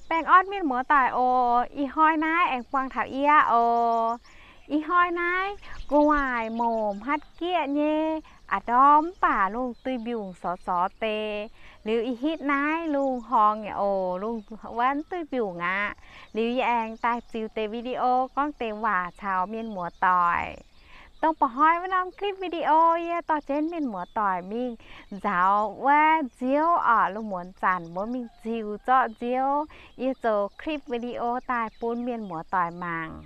Baengh orn mienh muoz-doic oc. Ih hnoi naaiv aengx buangh taux yie oc. Ih hnoi naaiv gu'nguaaic mouc hmatv gieqv nyei, a'ndorm mv baac lungh duih mbiungc sorx sorx deix. Liuz ih hitv naaiv lungh horngh nyei oc, lungh wuonv duih mbiungc aqv. Liuz yie aengx daaih ziux deix video gorngv deix waac caux mienh muoz-doic. Dongh mba'hnoi wuov norm clip video yie dorh jienv mienh muoz-doic mingh nzaaux wuov nziouv oc. Lungh muonz zanc mbuo mingh ziux zorqv nziouv, yie zoux clip video daaih bun mienh muoz-doic mangc.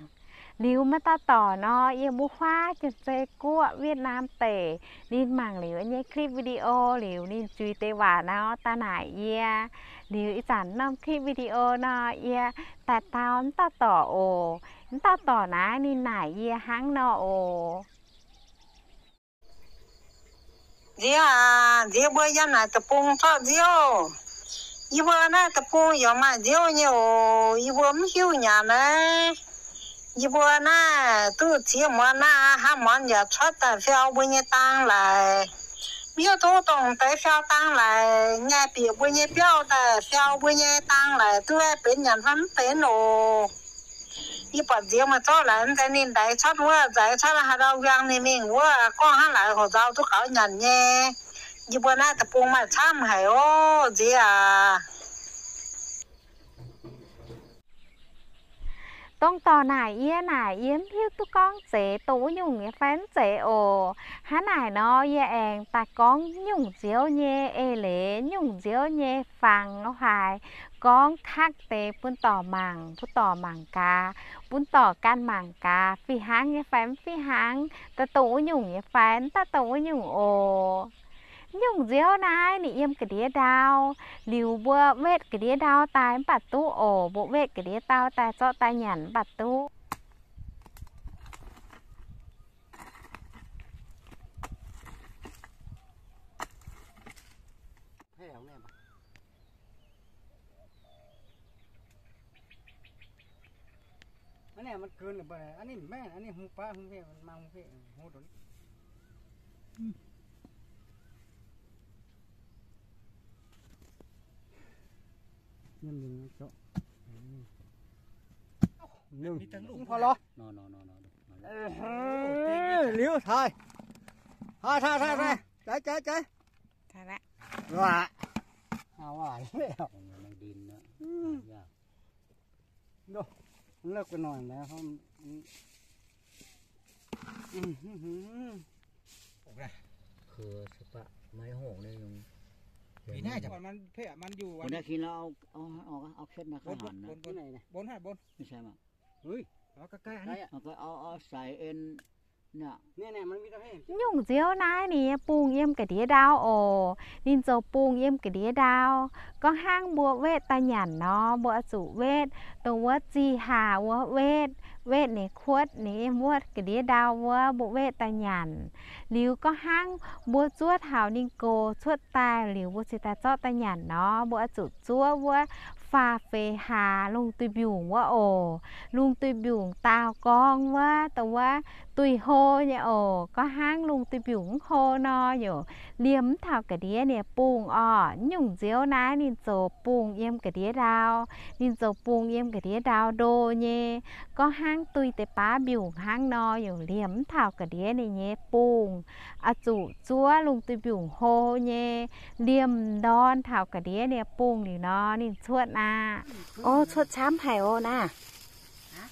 Liuz maaih dauh dorc nor, yiem wuov huaav Janx-Zei Guoqv, Wietv Naam deic, ninh mangc liuz nyei clip video liuz ninh zuiz deix waac nor daaih naaic yie. Liuz ih zanc norm clip video nor yie daaih dau mv dauh dorc oc. Mv dauh dorc naaiv ninh naaic yie hnangv nor oc. Nziex aac, nziex mbuo yiem naaic deic-bung zorqv nziouv. Yie mbuo naaiv deic-bung yaac maaih nziouv nyei oc. Yie mbuo mv hiuv nyanc naaiv. Yie mbuo naaiv duqv ziex muonz naaiv, hnangv muonz yaac cuotv daaih fiau mbuo nyei dang laic. Mv hiuv duqv dongh deix fiau dang laic nyei bieqc mbuo nyei biauv daaih fiau mbuo nyei dang laic duqv benx nyanc fai mv benx oc. Yie buatc nziex maaih zorqv laic, mv zeiz ninh ndaix cuotv wuov, nzaix cuotv haaix ndau nquang ninh mingh wuov, gorngv hnangv laaix hoc nzauh duqv gaux nyanc nyei. Yie mbuo naaiv deic-bung maaih camv haic oc, nziex aac. Dongh dorc naaic yie naaic, yie mv hiuv duqv gorngv zeiz dongh wuov nyungc nyei fai mv zeiz oc. Hnangv naaic nor, yie aengx daaih gorngv nyungc nziouv nyei eix leiz, nyungc nziouv nyei fangx haaix, gorngv kakv deix bun dorc mangc, bun dorc mangc gaax, bun dorc ganh mangc gaax, fih hnangv nyei fai mv fih hnangv, daaih dongh wuov nyungc nyei fai mv daaih dongh wuov nyungc oc. Nyungc nziouv naaiv ninh yiem ga'ndiev ndau, liuz mbuo wetv ga'ndiev ndau daaih mv baac duqv oc. Mbuo wetv ga'ndiev ndau daaih zorqv daaih nyanc mv baac duqv. Liuz, taaih, taaih, taaih, taaih, jaiv, jaiv, jaiv. Nyungc nziouv naaiv ninh nyei bungh yiem ga'ndiev ndau oc. Ninh zoux bungh yiem ga'ndiev ndau. Gorngv hnangv mbuo wetv daaih nyanc nor, mbuo oix zuqc wetv dongh wuov zih hlaax wuov wetv, wetv ninh kuotv ninh yiem wuov ga'ndiev ndau wuov, mbuo wetv daaih nyanc. Liuz gorngv hnangv mbuo zuov taux ninh gox cuotv daaih liuz mbuo cingx daaih zorqv daaih nyanc nor, mbuo oix zuqc zuov wuov faah feix hlaax lungh duih mbiungc wuov oc. Lungh duih mbiungc daauh gorngv wuov, dongh wuov duih hlo nyei oc. Gorngv hnangv lungh duih mbiungc mv hlo nor, yaac liemh mv taux ga'ndiev ninh bungh orqc. Nyungc nziouv naaiv ninh zoux bungh yiem ga'ndiev ndau. Ninh zoux bungh yiem ga'ndiev ndau ndo nyei. Gorngv hnangv duih deix baav mbiungc hnangv nor, yaac liemh mv taux ga'ndiev ninh nyei bungh. Oix zuqc zuov lungh duih mbiungc hlo nyei, liemh ndorn taux ga'ndiev ninh bungh liuz nor, ninh cuotv aqv. O, cuotv camv haic o naaiv.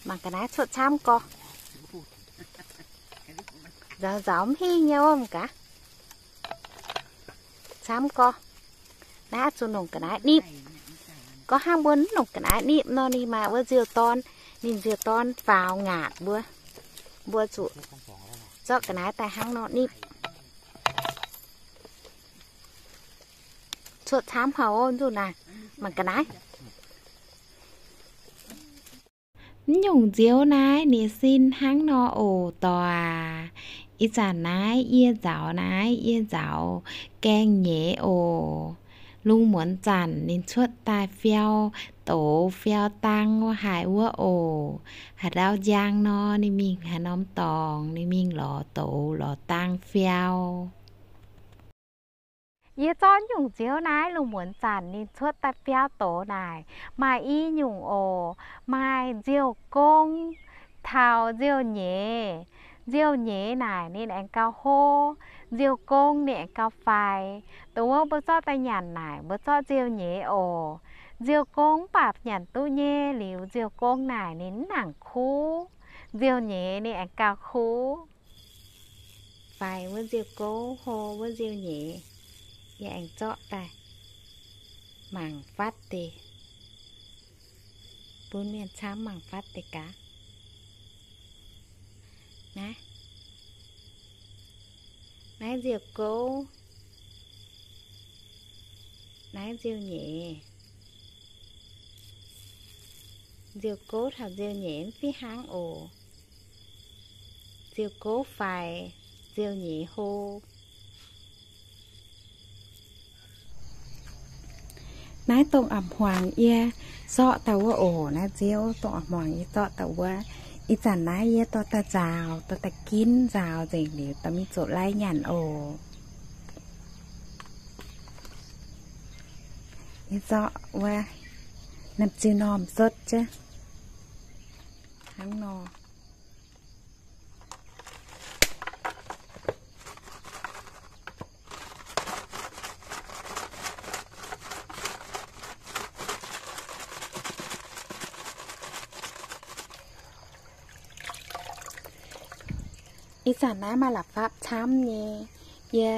Mangc ga'naaiv cuotv camv gorx. Nzaaux nzaaux mv hingh nyei o, mangc gaax. Camv gorx. Naaiv zuqc nongc ga'naaiv nipv. Gorngv hnangv mbuo mv nongc ga'naaiv nipv nor, ninh maaih wuov nziou-dorn, ninh nziou-dorn faaux ngaatc mbuo. Mbuo zuqc zorqv ga'naaiv daaih hnangv nor nipv. Cuotv camv haic o, nzunc naaic. Mangc ga'naaiv. Mv nyungc nziouv naaiv ninh sin hnangv nor oc doic. Ih zanc naaiv yie nzaaux naaiv, yie nzaaux gaeng nyeiz oc. Lungh muonz zanc ninh cuotv daaih fiau douz fiau dang wuov haic wuov oc. Haaix ndau njang nor, ninh mingh haaix norm dorngx, ninh mingh lorz douz lorz dang fiau. Yie zorqv nyungc nziouv naaiv lungh muonz zanc ninh cuotv daaih biauv doz naaic, maaih i nyungc oc. Maaih nziouv gong taux nziouv nyeiz. Nziouv nyeiz naaic ninh aengx gauh hlo, nziouv gong ninh aengx gauh faix. Dongh wuov mbuo zorqv daaih nyanc naaic mbuo zorqv nziouv nyeiz oc. Nziouv gong mv baac nyanc duqv nyei liuz, nziouv gong naaic ninh mv nangc kuv. Nziouv nyeiz ninh aengx gauh kuv. Faix wuov nziouv gouv, hlo wuov nziouv nyeiz, yie aengx zorqv daaih mangc fatv deix, bun mienh camv mangc fatv deix gaax. Naaiv, naaiv nziouv gouv, naaiv nziouv nyeiz. Nziouv gouv taux nziouv nyeiz mv fih hnangv oc. Nziouv gouv faix, nziouv nyeiz hlo. Naaiv dongh a'hmuangx yie zorqv daaih wuov oc. Naaiv nziouv dongh a'hmuangx yie zorqv daaih wuov. Ih zanc naaiv yie dorh daaih nzaaux, dorh daaih ginv nzaaux nzengc liuz dorh mingh zoux lai nyanc oc. Yie zorqv wuov น้ำเต้าหอมสด jienv hnangv nor. Ih zanc naaiv maaih la'fapv camv nyei. Yie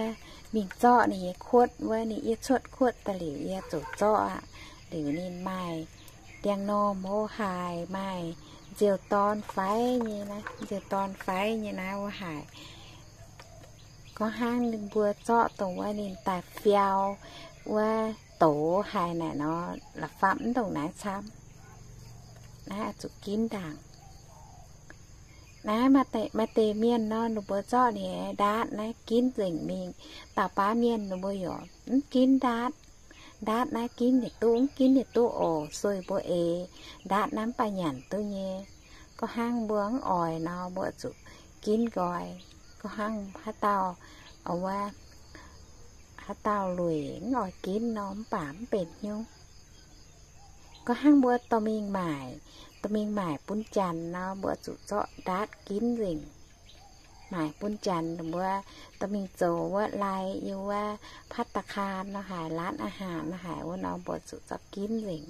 mingh zorqv ninh nyei kuotv wuov, ninh yie cuotv kuotv daaih liuz yie zuqc zorqv aqv. Liuz ninh maaih ndiangx-normh hlo haic, maaih nziouv dorn faix nyei naaiv, nziouv dorn faix nyei naaiv hlo haic. Gorngv hnangv ninh mbuo zorqv dongh wuov ninh daaih fiau wuov douz haic naaic nor, la'fapv mv ndongc naaiv camv. Naaiv oix zuqc ginv ndaangc. Naaiv maaih deix mienh nor, ninh mbuo zorqv ninh ndaatv naaiv ginv nzengc mingh. Dauh baav mienh ninh mbuo yaac mv ginv ndaatv. Ndaatv naaiv ginv yietc duqv, mv ginv yietc duqv oc. Sueih mbuo eix ndaatv naaiv mv baac nyanc duqv nyei. Gorngv hnangv mbuo mv oix nor, mbuo zuqc ginv nqoi. Gorngv hnangv haaix dauh, wuov, haaix dauh lueic mv oix ginv nor, mv baac mv benx hnyouv. Gorngv hnangv mbuo dorh mingh maaic, dorh mingh maaic bun janx nor, mbuo zuqc zorqv ndaatv ginv nzengc. Maaic bun janx mbuo dorh mingh zoux wuov lai, yiem wuov ภัตตาคาร nor haic, ร้านอาหาร nor haic, wuov nor mbuo zuqc zorqv ginv nzengc.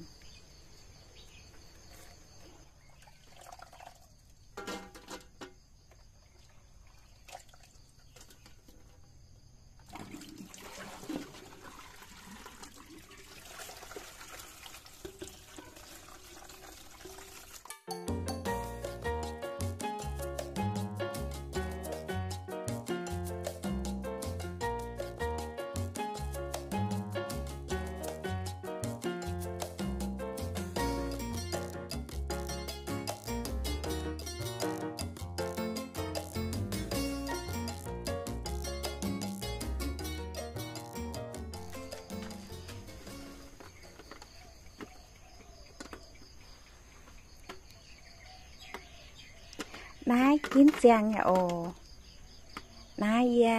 Naaiv ginv ziangh nyei oc. Naaiv yie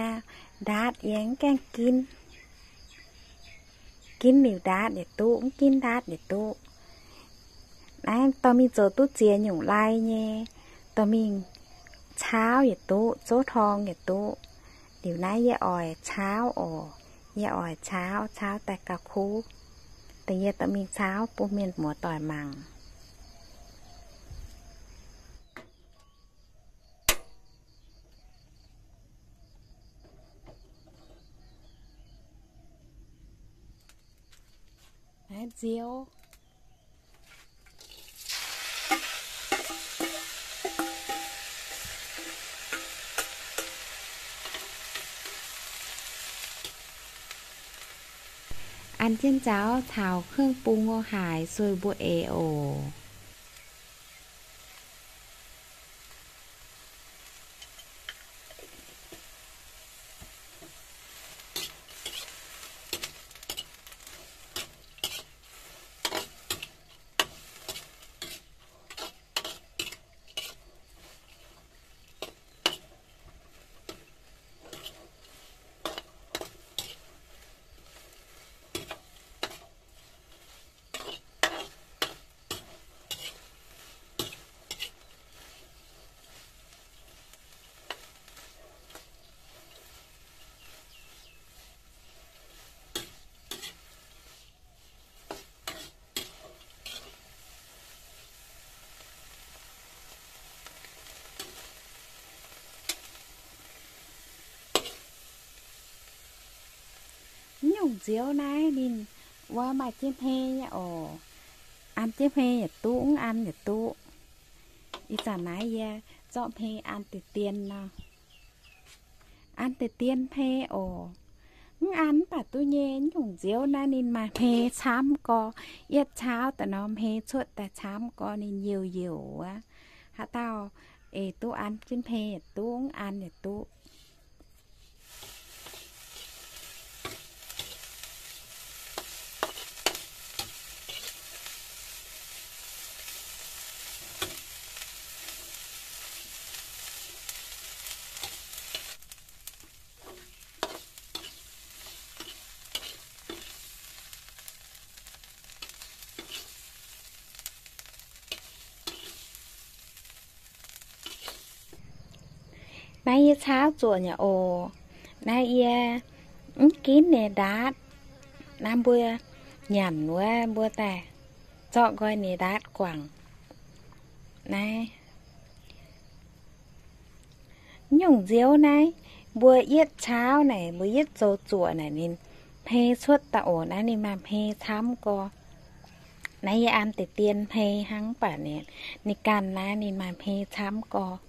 ndaatv yie mv gaengh ginv. Ginv liuz ndaatv yietc duqv, mv ginv ndaatv yietc duqv. Naaiv dorh mingh zoux duqv ziex nyungc lai nyei. Dorh mingh caauv yietc duqv, zouv torng yietc duqv. Liuz naaiv yie oix caauv oc. Yie oix caauv, caauv daaih gauh kuv. Da'nyeic dorh mingh caauv bun mienh muoz-doic mangc. Naaiv nziouv. An jienv nzauz caux เครื่องปรุง o haaix sueih mbuo eix oc. Nziouv naaiv ninh wuov maaih jienv hmei nyei oc. An jienv hmei yietc duqv, mv an yietc duqv. Ih zanc naaiv yie zorqv hmei an deix-dien nor. An deix-dien hmei oc. Mv an mv baac duqv nyei. Nyungc nziouv naaiv ninh maaih hmei camv gorx. Yietv caauv daaih nor hmei cuotv daaih camv gorx, ninh youc youc wuov. Haaix dauh eix duqv an jienv hmei yietc duqv, mv an yietc duqv. Naaiv yie caauv zuoqc nyei oc. Naaiv yie mv ginv ninh ndaatv. Naaiv mbuo nyanc wuov mbuo daaih zorqv nqoi ninh ndaatv guangc. Naaiv nyungc nziouv naaiv, mbuo yietv caauv naaic, mbuo yietv zoux zuoqc naaic, ninh hmei cuotv daaih oc. Naaiv ninh maaih hmei camv gorx. Naaiv yie an deix-dien hmei hnangv, mv baac ninh, ninh ganh naaiv ninh maaih hmei camv gorx.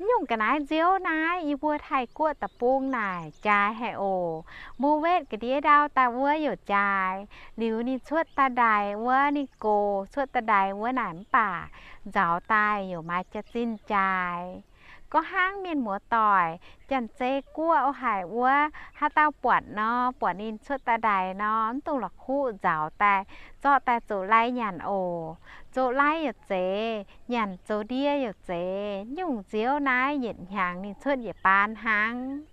Nyungc ga'naaiv nziouv naaiv yie mbuo Taiv-Guoqv deic-bung naaic jaaix haic oc. Mbuo wetv ga'ndiev ndau daaih wuov youc jaaix. Liuz ninh cuotv daaih ndaix wuov, ninh gox cuotv daaih ndaix wuov naaic mv baac nzauz daaih youc maaih jaax-zinh jaaix. Gorngv hnangv mienh muoz-doic, Janx-Zei Guoqv o haic wuov, haaix dauh buatc nor, buatc ninh cuotv daaih ndaix nor, mv dungx la'kuqv, nzauz daaih, zorqv daaih zoux lai nyanc oc. Zoux lai youc zeiz, nyanc zoux ndie youc zeiz. Nyungc nziouv naaiv yietc hnyangx ninh cuotv yietc baan hnangv.